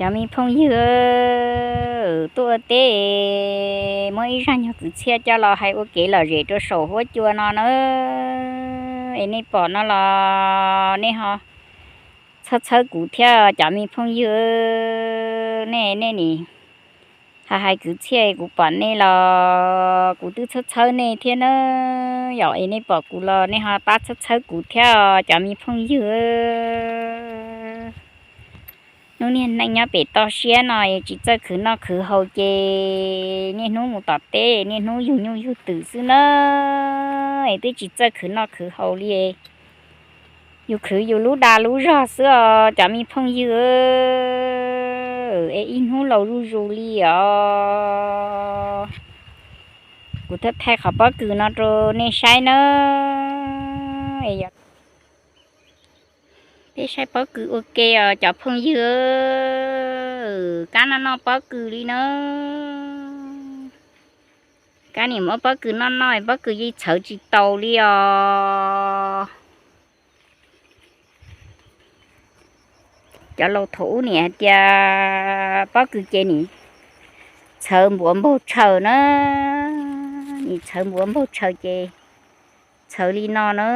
Cov me phooj ywg, tuaj ua teb muab ib zaj nyuag kwv txhiaj coj los hais ua kev lom zem rau saum huab cua no na. Es nej pom no los nej ho txhawb txhawb kuv thiab cov me phooj ywg. Nej, nej nim hais hais kwv txhiaj kuv pom nej los kuv twb txhawb txhawb nej thiab na. Yog es nej pom kuv los nej ho pab txhawb txhawb kuv thiab cov me phooj ywg. Hnub niag neej nyob pem toj siab no es tsis txawj khwv noj khwv haus ces niaj hnub mus tom teb niaj hnub yug nyuj yug twm xwb na. Es twb tsis txawj khwv noj khwv haus li, yus khwv yus lub dag lub zog xwb os cov me phooj ywg. Es ib hnub laus zuj zus li os. Kuv thiaj thaij qhov pob kws no rau nej saib na. Peb saib pob kws ua ke os cov phooj ywg. Kab noj noj pob kws li na. Kab nim muab pob kws noj noj, pob kws yeej txhawv tsis taus li os. Cov laus thaum ub nim hais tias pob kws ces nim txhawv npuav npaug tshaws na, nim txhawv npuav npaug tshaws ces txhawv li no na,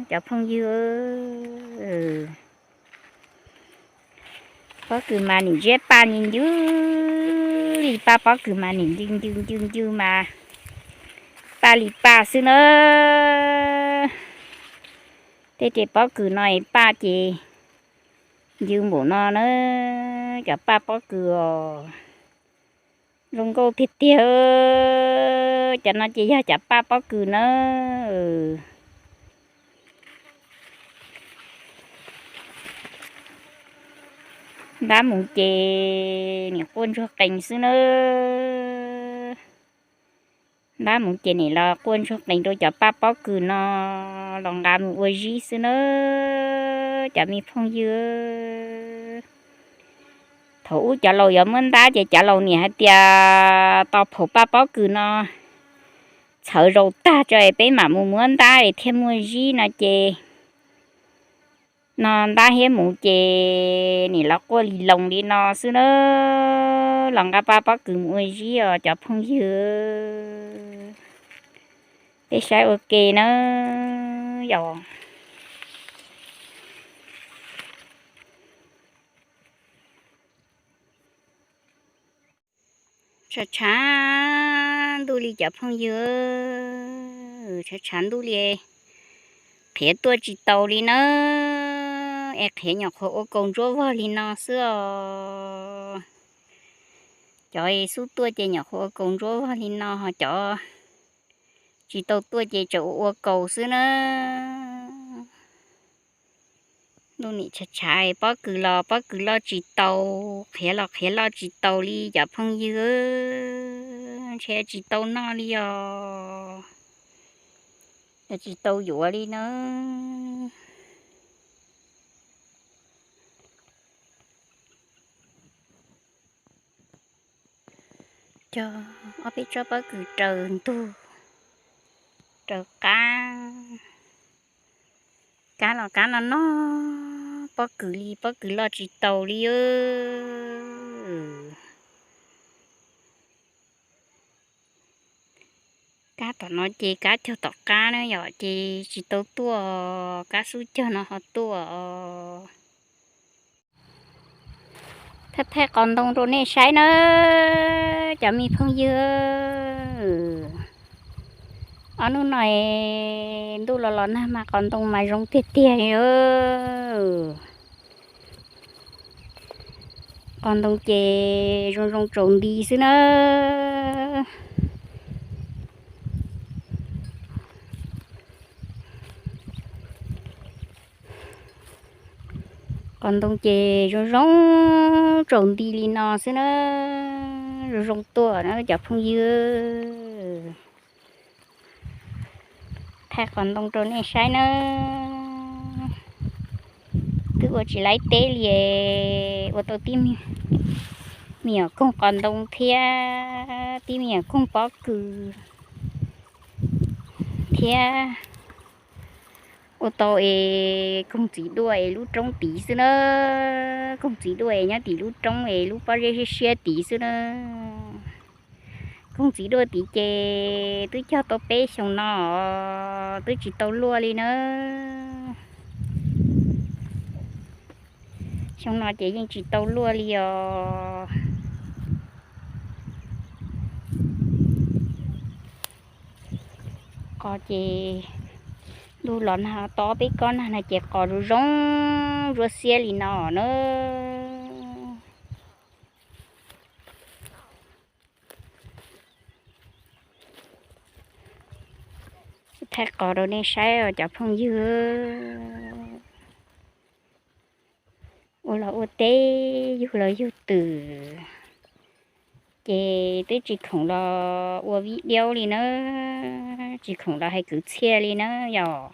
cov phooj ywg. Pob kws mas nim ntsiab paj ncw ncw li, paj pob kws mas nim ncw ncw ncw ncw mas paj li paj xwb na. Tej tes pob kws no es paj ces ncw npaum no na, cov paj pob kws os. Zoo nkauj tiag tiag. Cov no ces yog cov paj pob kws na. Ntab mus ces nim quaj ntsuag qees xwb na. Ntab mus ces nim los quaj ntsuag qees rau cov paj pob kws no los nqa mus ua zib xwb na, cov me phooj ywg. Thaum ub cov laus yuav muab ntab ces cov laus nim hais tias tos phaum paj pob kws no txhawv zaus tag tso es peb mam mus muab ntab es thiaj muaj zib no ces no ntab thiab mus ces nim los quaj li loos li no xwb na, los nqa paj pob kws mus ua zib os cov phooj ywg. Peb saib ua ke na yom. Tshav tshav ntuj li cov phooj ywg, tshav tshav ntuj li, qhiav tuaj tsis taus li na, es qhiav nyuam qhuav ua kaus ntsuab vog li no xwb os. Cov xub tuaj ces nyuam qhuav ua kaus ntsuab vog li no, ho cov tsis tau tuaj ces tseem ua ua kaus xwb na. Ntuj nim tshav tshav, pob kws los pob kws loj tsis taus, qhiav los qhiav loj tsis taus li cov phooj ywg, ntshe tsis tau noj li os, tsis tau yuav li na. Cog ob peb tsob pob kws raws ntug, raws qab, kab los kab no no, pob kws li pob kws loj tsis taus li. Kab tom no ces kab cog tom qab na yom, ces tsis tau tuaj, kab xub cog no ho tuaj. Thaij thaij qos ntoo rau nej saib na, cov me phooj ywg. Ob hnub no ntuj los los nag mas qos ntoo mas zoo tiag tiag li. Qos ntoo ces zoo zoo tsaus nti xwb na. Qos ntoo ces zoo zoo tsaus nti li no xwb na, zoo zoo tuaj na cov phooj ywg. Thaij qos ntoo rau nej saib na. Twb ua tsis laib teb li, ua tau tib me nyuam koog qos ntoo thiab tib me nyuam koog pob kws thiab Ua tau es koog txiv duaj es lub roob tid xwb na. Koog txiv duaj es nyob tim lub roob es lub pob zeb siab siab tid xwb na. Koog txiv duaj tid ces twb cog tau peb xyoo no os, twb tsis tau luaj li na. Xyoo no ces yeej tsis tau luaj li os. Qos ces ntuj los nag to peb kob nag no ces qos zoo zoo ntsuab xiab li no na. Thaij qos rau nej saib os cov phooj ywg. Ua los ua teb, yug los yug twm, ces twb tsis khoom los ua video li na, tsis khoom los hais kwv txhiaj li na yom.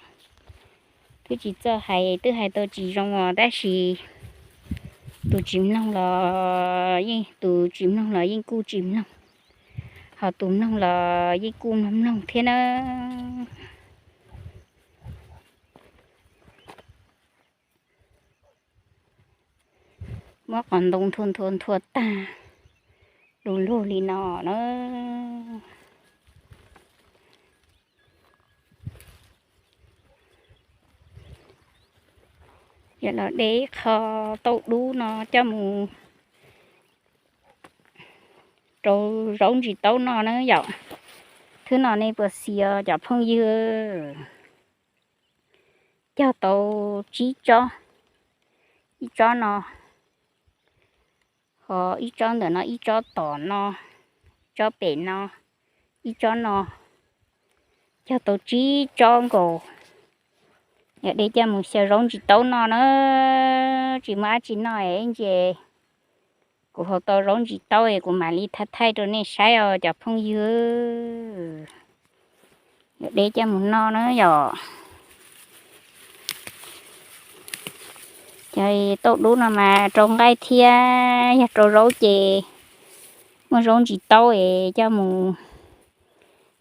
Twb tsis txawj hais, twb hais tau tsis zoo os, tab sis tus tsis mloog los yeej, tus tsis mloog los yeej kuj tsis mloog, ho tus mloog los yeej kuj mloog mloog thiab na. Muab qos ntoo nthua nthua nthua tag lug lug li no na. Yog los de ib qho tauj dub no coj mus rau zaub ntsis taub no na yom. Thwb no nej puas xis os cov phooj ywg? Cog tau tsib tsob, ib tsob no, ho ib tsob ntawm no, ib tsob tom no, tsob pem no, ib tsob no, cog tau tsib tsob nkaus. Yog de coj mus xyaw zaub ntsis taub no na, tsis muaj dab tsi noj es ib ntsis kuv haus tau zaub ntsis taub es kuv mam li thaij thaij rau nej saib os cov phooj ywg. Yog de coj mus noj na yom. Cov tauj dub no mas rau nqaij thiab, yog rau zaub ces muaj zaub ntsis taub es coj mus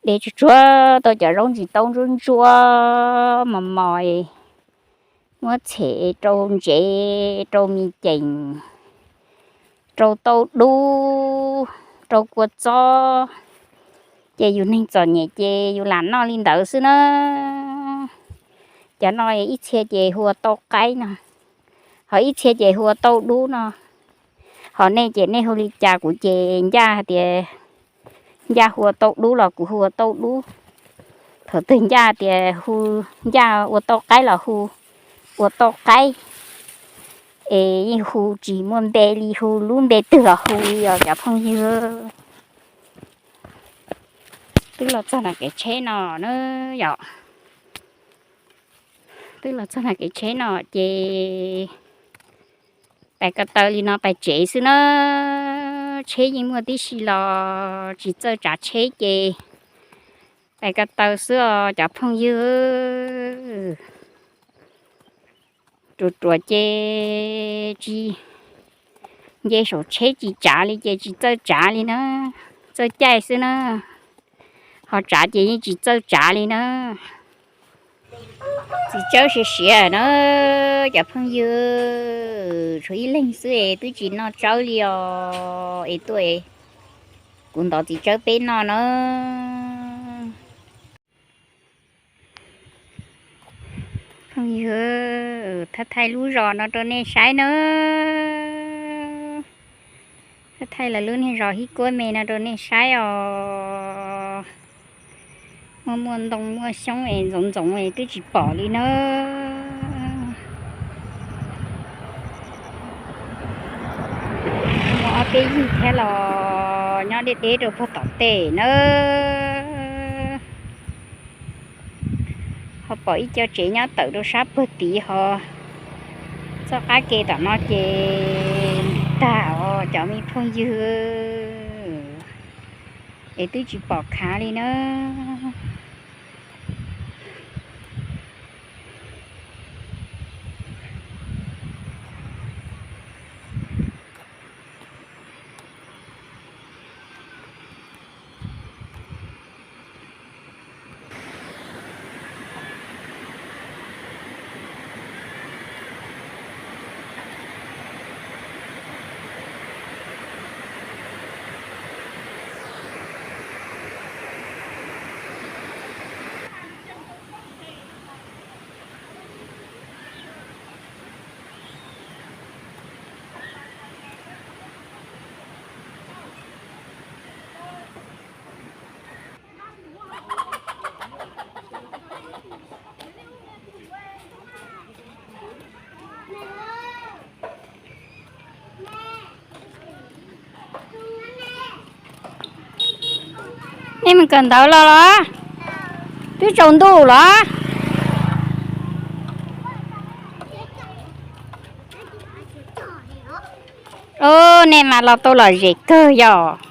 de tsuag tsuag tau cov zaub ntsis taub ntsuab ntsuab mos mos es muab txhem rau ntsev, rau me ceem, rau tauj dub, rau kua txob, ces yus neeg txom nyem ces yus lam noj li ntawd xwb na. Cov no ib txhia ces hu ua tauj qaib no, ho ib txhia ces hu ua tauj dub no. Ho nej ces nej hu li cas, kuv ces ncaj hais tias ncaj hu ua tauj dub los kuv hu ua tauj dub. Thaum twg ncaj tias hu, ncaj ua tauj qaib los hu ua tauj qaib, es yeej hu tsis muaj npe li, hu lub npe twg los hu li os cov phooj ywg. Twb los txog nram kev tsheb no na yom. Twb los txog nram kev tsheb no ces pais ko taw li no pais tsev xwb na. Tsheb yeej muaj tib si los tsis txawj tsav tsheb ces pais ko taw xwb os cov phooj ywg. Ruam ruam ces tsis, nce saum tsheb tsis tsav li ces tsis txawj tsav li na, txawj caij xwb na. Ho tsav ces yeej tsis txawj tsav li na. Txiv tsawb siav siav na cov phooj ywg, tshuav ib leeg xwb es twb tsis noj tsawb li os, es tuaj es kuv ntov txiv tsawb peb noj na. Phooj ywg, thaij thaij lub zos no rau nej saib na. Thaij thaij lawv lub niag zos Hib Kuab Me no rau nej saib os. Muaj muaj ntoo muaj xyoob es ntxoov ntxoov es twb tsis pom li na. Muaj ob peb yig thiab los nyob deb deb rau puag tom tej na. Ho pom ib co tsev nyob tawm rau sab puag tid ho txoj qab ke tom no ces tag os cov me phooj ywg, es twb tsis pom khav li na. Nej mus kawm ntawv los los? Twb tsaus ntuj los? Nej mas los tau lom zem kawg yom.